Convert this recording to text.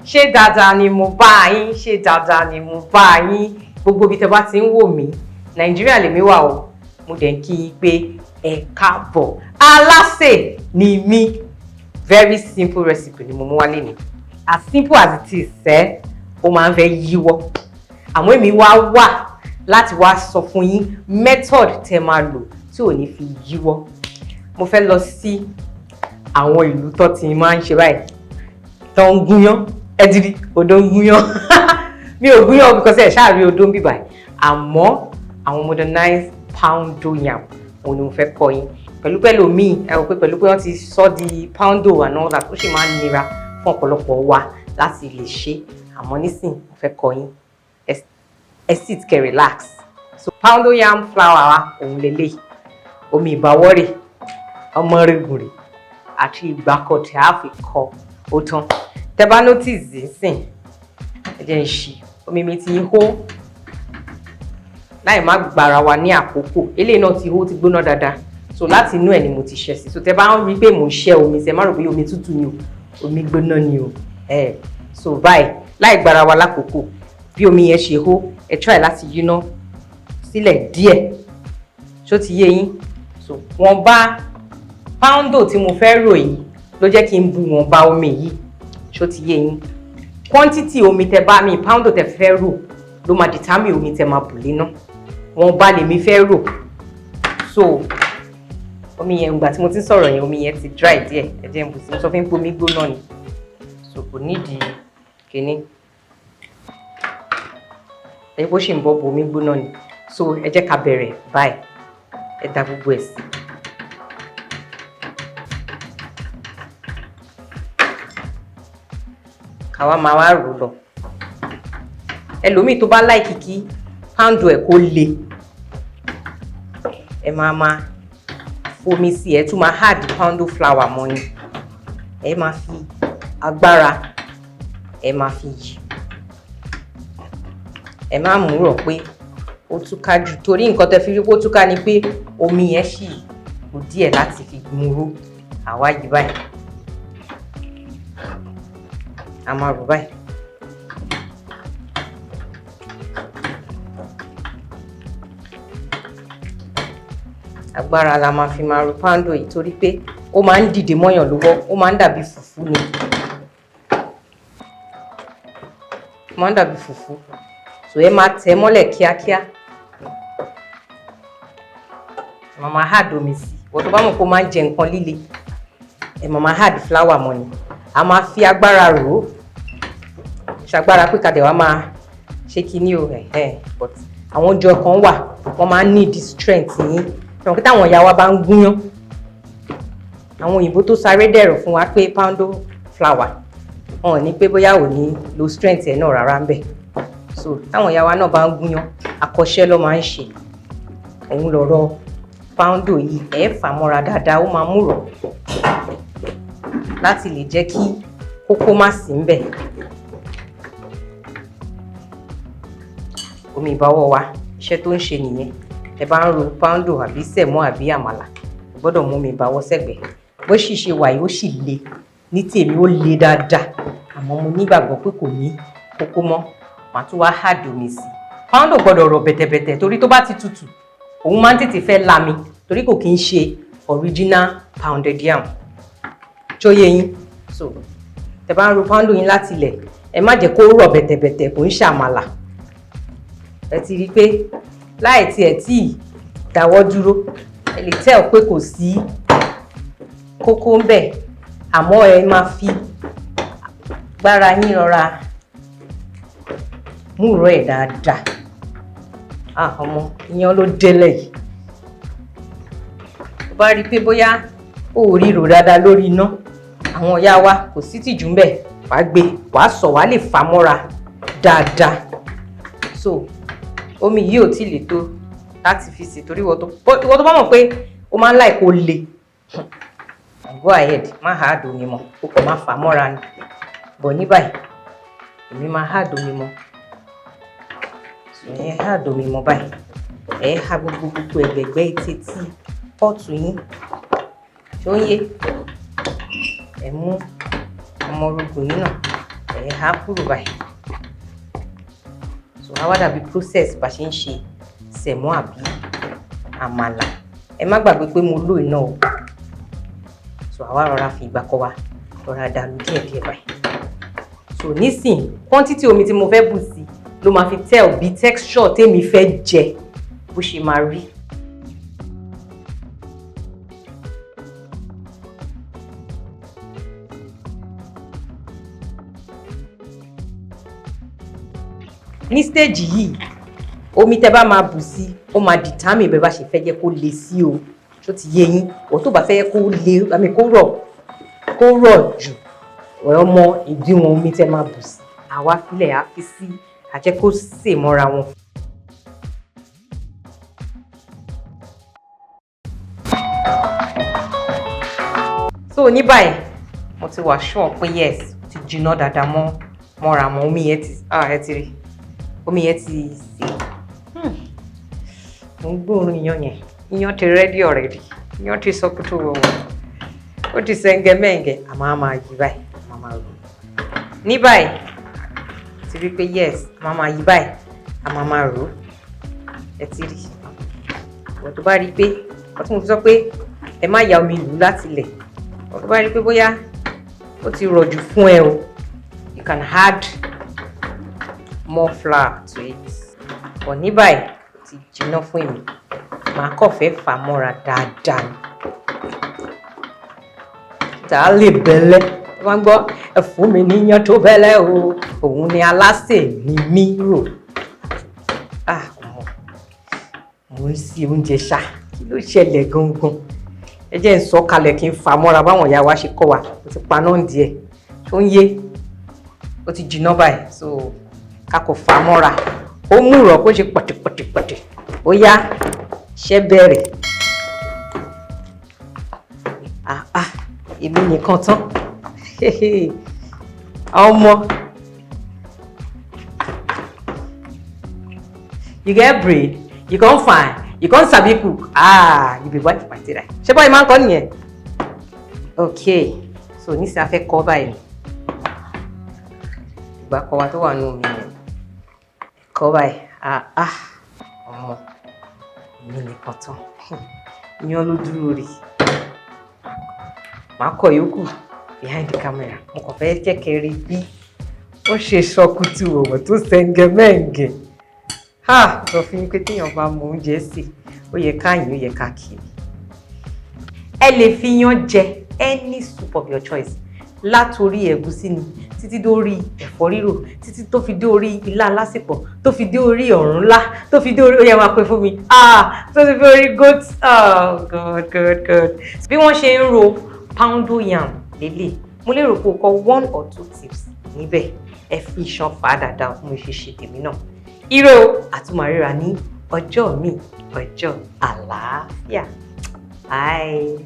Ṣé dáadáa ni mo bá yín? Ṣé dáadáa ni mo bá yín? Gbogbo ibi tẹ́ bá ti ń wò mí, Nàìjíríà lèmi wà o. Mo dẹ̀ ń kí yín pé ẹ káàbọ̀. Alásè ni mí. Very simple recipe ni mo mú wálé ni. As simple as it is, ẹ́ ó máa ń fẹ́ yíwọ́, àmọ́ èmi wá wà láti wá sọ fún yín method tẹ́ máa lò tí ò ní fi yíwọ́. Mo fẹ́ lọ sí àwọn ìlú tó ti máa ń ṣe báyìí, tó ń gúnyán. Ẹ ti rí odó ń gúnyán. Mi ò gúnyán because ẹ ṣáà rí odó ń bíbà, àmọ́ àwọn modernized poundo yam òun ni mo fẹ́ kọ́ yín. Pẹ̀lú pẹ̀lú míì, ẹ rò pé pẹ̀lú pé wọ́n ti sọ di poundo and all that, ó sì máa ń nira fún ọ̀pọ̀lọpọ̀ wa láti lè ṣe. Àmọ́ nísìn, mo fẹ́ kọ́ yín. Ẹ sit, kẹ́ relax. So poundo yam flour wa òun lélẹ̀, omi ìbáwọ́ rè, ọmọ rẹ̀gùn rè, àti ìgbàkọ̀ tí a fi kọ ó tán. Tẹ́ bá notice nísìn, ẹ jẹ́ ń ṣí omi mi ti ń hó láì má gbára wa ní àkókò. Eléyìí náà ti hó, ti gbóná dáadáa, so láti inú ẹ̀ ni mo ti ṣẹ́ sí. So tẹ́ bá ń rí pé mò ń ṣẹ́ omi sí, ẹ má rò pé omi tútù ni o, omi gbóná ni o. Ẹ so báyìí, láì gbára wa lákòókò, bí omi yẹn ṣe hó, ẹ try láti yíná sílẹ̀ díẹ̀. Ṣó ti yé yín? So wọ́n bá poundo tí mo fẹ́ rò yìí ló jẹ́ kí n bu wọ́n bá omi yìí. Ṣó ti yé yín? Quantity omi tẹ bá mi poundo tẹ fẹ́ rò ló máa determine omi tẹ máa bù léná. Wọ́n bá lèmi fẹ́ rò. So omi yẹn, ìgbà tí mo ti ń sọ̀rọ̀ yẹn, omi yẹn ti dry díẹ̀. Ẹ jẹ́ n bù sí. Mo sọ fún yín pé omi gbóná ni, so kò nídìí kínní ẹ bó ṣì ń bọ́ bo, omi gbóná ni. So ẹ jẹ́ ká bẹ̀rẹ̀ báyìí. Ẹ da gbogbo ẹ̀ sí. Káwa máa wá rò lọ. Ẹlòmíì tó bá like kí poundo ẹ̀ kó le, ẹ máa máa fomi sí, ẹ tún máa add poundo flour mọ́ ni. Ẹ máa fi agbára, ẹ máa fi yí. Ẹ má mú rọ̀ pé ó túká jù, torí nǹkan tẹ́ fi rí pé ó túká ni pé omi yẹn ṣì kù díẹ̀ láti fi múró. Àwa yìí báyìí, a máa rò báyìí. Agbára la máa fi máa ro poundo yìí, torí pé ó máa ń dìde mọ́yàn lọ́wọ́, ó máa ń dàbí fùfú ni, ó máa ń dàbí fùfú. So ẹ máa tẹ̀ mọ́lẹ̀ kíákíá, ẹ máa máa add omi sí. Ìwọ tó bá mọ̀ pé ó máa ń jẹ nǹkan líle, ẹ máa máa add flour mọ́ ni. A máa fi agbára rò ó, ṣàgbára pé kadẹ̀ wá máa ṣe kíní o. Ẹ̀hẹ́n, but àwọn oúnjẹ kan wà, wọ́n máa ń need strength yín. Ṣùgbọ́n kí táwọn ìyá wa bá ń gúnyán, àwọn òyìnbó tó sáré dẹ̀rọ̀ fún wa pé poundo flour, wọn ò ní pé bóyá ò ní lo strength ẹ̀ náà rárá ń bẹ̀. So táwọn ìyá wa náà bá ń gúnyán, akọ́ṣẹ́ ló máa ń ṣe. Òun lọ̀rọ̀ poundo yìí, ẹ̀ fà mọ́ra dáadáa, ó máa múrọ̀ láti lè jẹ́ kí kókó má sí ń bẹ̀. Omi ìbáwọ̀ wa, iṣẹ́ tó ń ṣe nìyẹn. Ẹ bá ń ro poundo àbí sẹ̀mó àbí àmàlà, ẹ gbọ́dọ̀ mú omi ìbáwọ̀ sẹ́gbẹ̀ẹ́. Bó sì ṣe wà yìí, ó sì le ní tèmi, ó le dáadáa, àmọ́ mo nígbàgbọ́ pé kò ní kókó mọ́. Màá tún wá add omi sí. Poundo gbọ́dọ̀ rọ̀ bẹ̀tẹ̀bẹ̀tẹ̀, torí tó bá ti tutù, òun máa ń tètè fẹ́ lami, torí kò kí ń ṣe original pounded yam. Tó yé yín? So tẹ bá ń ro poundo yín láti ilẹ̀, ẹ má jẹ́ kó rọ̀ bẹ̀tẹ̀bẹ̀tẹ̀, kò ń ṣàmàlà. Ẹ ti rí i pé láì tiẹ̀ tí dáwọ́ dúró, ẹ lè tell pé kò sí kókó ń bẹ̀, àmọ́ ẹ máa fi gbára yín rọra múrò ẹ̀ dáadáa. Ah, ọmọ, ìyẹn ló délẹ̀ yìí. Tó bá rí i pé bóyá ó rí rò dáadáa lórí iná, àwọn ìyá wa, kò sí tìjú ńbẹ̀, wàá gbé, wàá sọ, wàá lè fà mọ́ra dáadáa. So omi yìí ò tí lè tó láti fi sè, torí ìwọ tó bá mọ̀ pé ó máa ń like kó le, go ahead, má add omi mọ́, o kò máa fà mọ́ra ni. Bọ̀ ní báyìí, èmi máa add omi mọ́. So ẹ add omi mọ́ báyìí, ẹ ha gbogbo gbogbo ẹ̀gbẹ̀gbẹ́ etí tí pot yín. Ṣó ń yé? Ẹ mú ọmọ orogun yín náà, ẹ Ẹ há kúrò báyìí. So á wá dàbí process bá ṣe ń ṣe sẹ̀mó àbí àmàlà. Ẹ má gbàgbé pé mo lò iná o. So àwa rọra fi ìgbà kọ wa rọra dàlú díẹ̀díẹ̀ báyìí. So nísìn, quantity omi tí mo fẹ́ bù sí ló máa fi tell bí texture tèmi fẹ́ jẹ bó ṣe máa rí. Ní stage yìí, omi tẹ́ bá máa bù sí, ó máa determine bẹ́ẹ̀ bá ṣe fẹ́ jẹ́ kó le sí o. Ṣó ti yé yín? Wọ́n tó bá fẹ́ kó le àmì kó rọ̀ jù, ọmọ ìdíwọ̀n omi tẹ́ máa bù sí. Àwa filẹ̀, á fi sí àjẹ́ kó sè mọ́ra wọn. So ní báyìí, mo ti wà sure pé yes, ó ti jiná dáadáa mọ́ mọ́ra mọ́. Omi yẹn ti, ah, ẹ ti rí, omi yẹn ti sè. Mo ń gbóòórùn iyán yẹn. Iyán ti ready already. Iyán ti sọ kútó wọ̀wọ̀, ó ti sẹ́ńgẹ́ mẹ́ǹgẹ́. Àmọ́ a máa yí báyìí, a máa máa rò ní báyìí. Ti rí pé yes, a máa máa yí báyìí, a máa máa rò. Ẹ ti rí ìwọ tó bá rí pé wọ́n tí mo fi sọ pé ẹ má ya omi lù ú láti ilẹ̀. Ìwọ tó bá rí pé bóyá ó ti rọ̀ jù fún ẹ o, you can add more flour to it. But ní báyìí, ó ti jiná fún èmi. Màá kàn fẹ́ fà á mọ́ra dáadáa ni tá a lè bẹ̀lẹ̀. Wọ́n gbọ́, ẹ fún mi níyàn tó bẹ́lẹ̀ o. Òun ni Alásè ni mí rò. Ah, ọmọ, mo ń sí oúnjẹ ṣá. Kí ló ṣẹlẹ̀ gangan? Ẹ jẹ́ ń sọ kalẹ̀ kí n fà á mọ́ra báwọn ìyá wa ṣe kọ́ wa. Mo ti paná díẹ̀ tó ń yé. Ó ti jiná báyìí, so ká kò fà á mọ́ra, ó mú ìrọ̀ kó ṣe pọ̀tìpọ̀tìpọ̀tì. Ó yá, ṣẹ́ bẹ̀rẹ̀. Ah ah, èmi nìkan tán, ọmọ. You get brain, you come fine, you come sabi cook. Ah, you be wife material. Ṣé báyìí máa ń kọ́ nìyẹn? Okay, so nísìnyí, a fẹ́ kọ́ báyìí. Ìgbà kọ́ wa tó wà nù omi yẹn, kọ́ báyìí. Ah ah, ọmọ, èmi nìkan tán. Iyán ló dúró rí. Màá kọ yòókù behind the camera. Mo kàn fẹ́ jẹ́ kẹ́ rí bí ó ṣe sọkútù ọ̀wọ̀ tó sẹ́ńgẹ̀ mẹ́ǹgẹ̀. Ha, sọ fún yín pé téèyàn bá mọ oúnjẹ sè, ó yẹ káyìn, ó yẹ ká kiri. Ẹ lè fi iyán jẹ any soup of your choice, látòrí ẹ̀gúsí ni títí dórí ẹ̀fọ́ rírò, títí tó fi dé orí ilá alásèpọ̀, tó fi dé orí ọ̀rúnlá, tó fi dé orí, ó yẹ máa pè fún mi, ah, tó fi dé orí goat. Oh God, God, God. Bí wọ́n ṣe ń ro poundo yam lélẹ̀, mo lérò pé o kọ one or two tips níbẹ̀. Ẹ fi iṣan fà á dáadáa fún mi ṣe ṣe tèmi náà. Ire o, àtúmọ̀ ní ọjọ́ mi, ọjọ́ àlàáfíà. Bye.